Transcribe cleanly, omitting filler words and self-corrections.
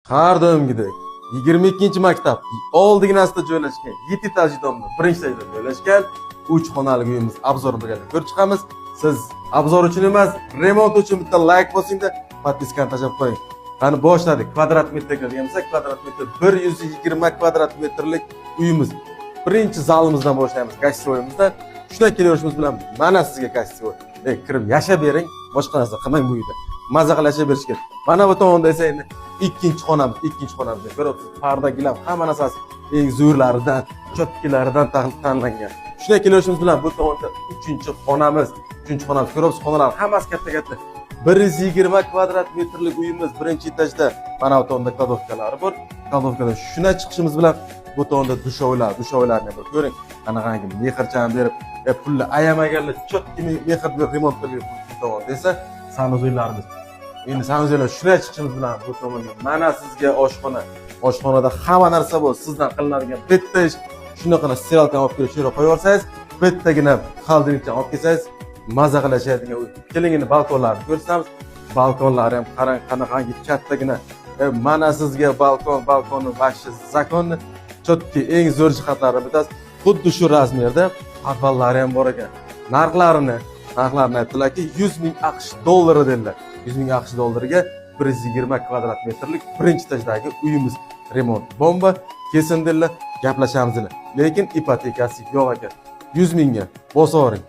Har doimgidek 22-maktab oldiginasida joylashgan, 7 etajli domda, birinchi etajda joylashgan 3 xonali uyimiz обзор birgalikda ko'rib chiqamiz. Siz обзор uchun emas, remont uchun bitta layk bosingda, подписка ni tashlab qo'ying. Qani, boshladik. Kvadrat metrga degan bo'lsak, kvadrat metr 120 kvadrat metrlik uyimiz. Birinchi zalimizdan boshlaymiz, гостевой imizdan. Shundan kelaverishimiz bilan mana sizga гостевой. Kirib yashab bering, boshqa narsa qilmang bu uyda. Maza qilib yashab berish kerak. Mana bu tomonda esa endi ikkinchi xonamiz, ikkinchi xonamizni ko'ryapsiz. Parda, gilam, hamma narsasi eng zo'rlaridan, чётки laridan tanlangan. Shunday kelaverishimiz bilan bu tomonda uchinchi xonamiz, uchinchi xonamiz ko'ryapsiz, xonalar hammasi katta-katta. 120 kvadrat metrlik uyimiz birinchi etajda. Mana bu tomonda кладовка lari bor. Кладовка dan shunday chiqishimiz bilan bu tomonda душевой lar, душевой larni bir ko'ring. Qanaqangi mehrchan berib, pulni ayamaganlar, чётки mehr berib remont qilgan. Bu tomonda esa санузел larimiz. Endi санузел lar shunday chiqishimiz bilan bu tomonga mana sizga oshxona. Oshxonada hamma narsa bor. Sizdan qilinadigan bitta ish shunaqana стиралка ni olib kelib shu yerga qo'yib yuborsangiz, bittagina холодильник ni olib kelsangiz, maza qilib yashaydigan uy. Keling, endi balkonlarni ko'rsatamiz. Balkonlari ham qarang, qanaqangi kattagina. Mana sizga balkon, balkonni вообще законный, чётки, eng zo'r jihatlari bittasi. Xuddi shu размер da podvallari ham bor ekan. Narxlarini aytdilarki, 100 ming AQSh dollari dedilar. 100 ming AQSh dollariga 120 kvadrat metrlik birinchi etajdagi uyimiz. Remont bomba, kelsin dedilar, gaplashamiz dedilar. Lekin ipotekasi yo'q ekan. 100 mingga bosavering.